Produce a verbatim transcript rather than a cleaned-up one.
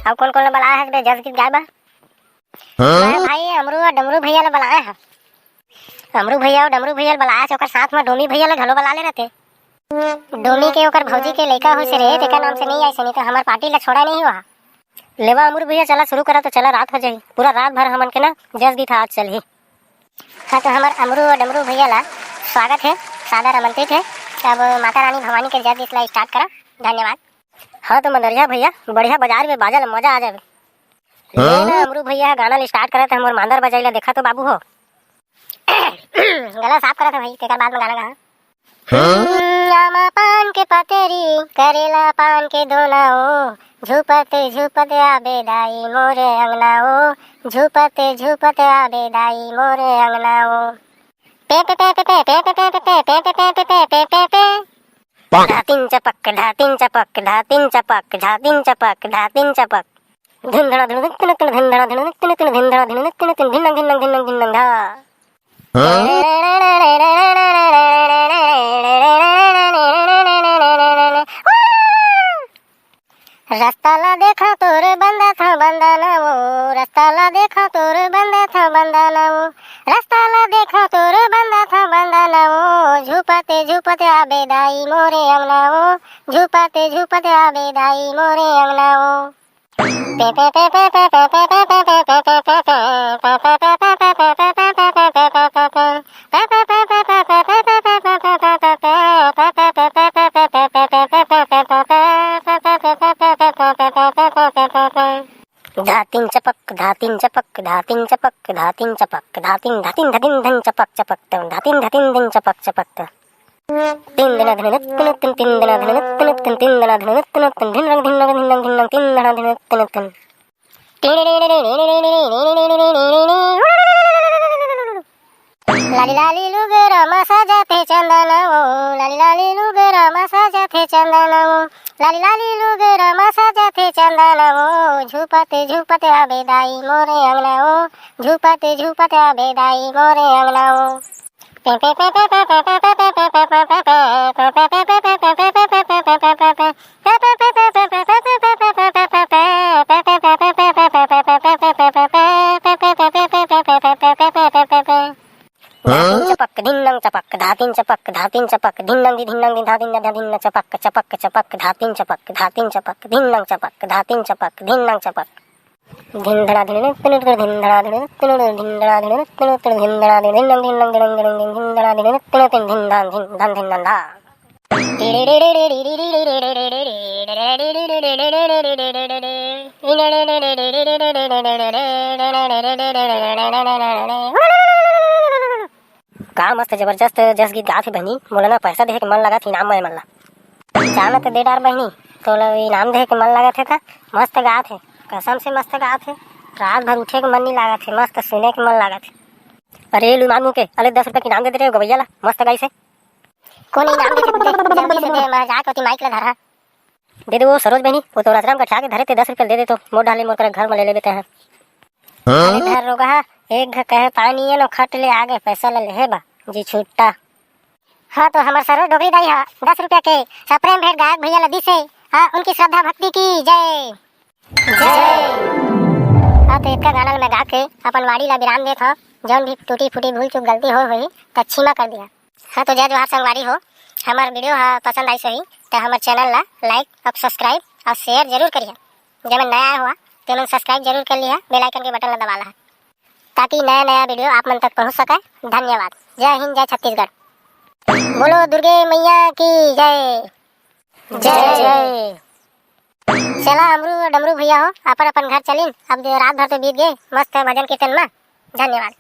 अउ कोन कोन ला बलाए हस बे जस गीत गाए बर? मैं भाई अमरू अउ डमरू भैया ला बलाए हंव। अमरू भैया अउ डमरू भैया ला बलाए हस, ओकर साथ म डोमी भैया ला घलो बला ले रहते। डोमी के ओकर भौजी के लइका होइस रे, तेकर नाम से नइ आइस, नइ त हमर पार्टी ला छोड़ा नइ होहा। लेवा अमरू भैया, चला शुरू करा तो चला, रात हो जाही। पूरा रात भर हमन के ना जस गीत आज चलही। हाँ, तो हमर अमरू अउ डमरू भैया ला स्वागत हे, सादर आमंत्रित हे। अब माता रानी भवानी के जस गीत ला start करा। धन्यवाद। हाँ, तो मंदरिया भैया, बढ़िया बजा रे, बाजा ला, मजा आ जाबे। ले ना, अमरू भैया ह गाना ला start करत हे, मोर मांदर बजाई ला देखा तो बाबू हो। गला साफ करत हे भाई, तेकर बाद में गाना गा। हम्म, आमा पान के पतेरी, करेला पान के दोना ओ, झुपत झुपत आबे दाई मोरे अंगना ओ, झुपत झुपत आबे दाई मोरे अंगना ओ। पे पे पे पे पे पे पे पे पे पे पे पे पे पे पे पे पे। ढातिन चपक, ढातिन चपक, ढातिन चपक, ढातिन चपक, ढातिन चपक। धिन धड़ा धिन धिन धिन धिन धिन धड़ा धिन धिन धिन धिन धिन धिन धिन धिन धिन धिन धिन धिन धिन धिन धा। रस्ता ला देखा तोर बंदा था बंदा ना वो, रस्ता ला देखा तोर बंदा था बंदा ना वो, रस्ता ला देखा तोर बंदा था बंदा ना वो, झुपते झुपते आबे दाई मोरे अंगना वो, झुपते झुपते आबे दाई मोरे अंगना वो। धातिन चपक, धातिन चपक, धातिन चपक, धातिन चपक, धातिन चपक, धातिन, धातिन, धतिन, धन, चपक, चपक, तन, धातिन, धतिन, दिन, चपक, चपक, तन। तिन दिना धिन नित्त नित्त, तिन दिना धिन नित्त नित्त, तिन दिना धिन नित्त नित्त, धिन रंग, धिन रंग, धिन रंग, धिन रंग, तिन दिना धिन नित्त नित्त। लाली लाली लुगरा मा सजाथे चंदन वो, लाली लाली लुगरा मा सजाथे चंदन वो, लाली लाली लुगरा मा सजाथे चंदन वो, झुपत झुपत आबे दाई मोरे अंगना वो, झुपत झुपत आबे दाई मोरे अंगना वो। धातिन चपक, धिन नंग चपक, धातिन चपक, धिन नंग धी, धिन नंग धी, धिन नंग धी, धिन नंग चपक, चपक, चपक, धातिन चपक, धातिन चपक, धिन नंग चपक, धातिन चपक, धिन नंग चपक। धिन धड़ा धिन नित्त नित्त, धिन धड़ा धिन नित्त नित्त, धिन धड़ा धिन नित्त नित्त, धिन धड़ा धिन, धिन नंग, धिन नंग, धिन नंग, धिन नंग, धिन, धिन धड़ा धिन नित्त नित्त, धिन धान धिन, धन धिन नंधा। का मस्त जबरदस्त जस गीत गात हे बहिनी, मोला ना पैसा देहे के मन लागत हे इनाम म मन ला। चार ना तो दे डार बहिनी, तोला इनाम देहे के मन लागत हे त। मस्त गात हे, कसम से मस्त गात हे। रात भर उठे के मन नहीं लागत हे, मस्त सुने के मन लागत हे। अरे लुमान मुंह के, अले दस रुपया के इनाम दे दे रे गवैया ला, मस्त गाइस हे। कोन इनाम देथे? दे, जल्दी से दे, मैं जाके ओती माइक ला धरा। दे दे वो सरोज बहिनी, वो तो राजराम गठिया के धरे ते, दस रुपया दे दे तो, मोर डाले मोर करा घर में ले लेबे ते हैं। अरे धर रोगहा, एक घ कहे पानी ये नो खट ले आगे, पैसा ले लेहे बा जी छुट्टा। हाँ तो हमर सरोज डोकरी दाई हा दस रुपया के सप्रेम भेंट गायक भैया ला दिस हे। हाँ, उनकी श्रद्धा भक्ति की जय। जय। हाँ, तो एतका गाना ल मैं गा के अपन वाणी ला विराम देत हव। जौन भी टूटी फूटी भूल चूक गलती होय होही, त क्षमा कर दिया। हाँ, तो जय जोहार संगवारी हो, हमर video ह पसंद आइस होही, त हमर channel ला like अउ subscribe अउ share जरूर करिहा। जेमन नया आए हुआ, तेमन subscribe जरूर कर लिहा, bell icon के button ला दबा लहा, ताकि नया नया video आप मन तक पहुँच सके। धन्यवाद। जय हिंद, जय छत्तीसगढ़। बोलो दुर्गे मैया की जय। जय। चला अमरू अउ डमरू भैया हो, अपन अपन घर चलिन। अब रात भर तो बीत गे मस्त भजन कीर्तन में। धन्यवाद।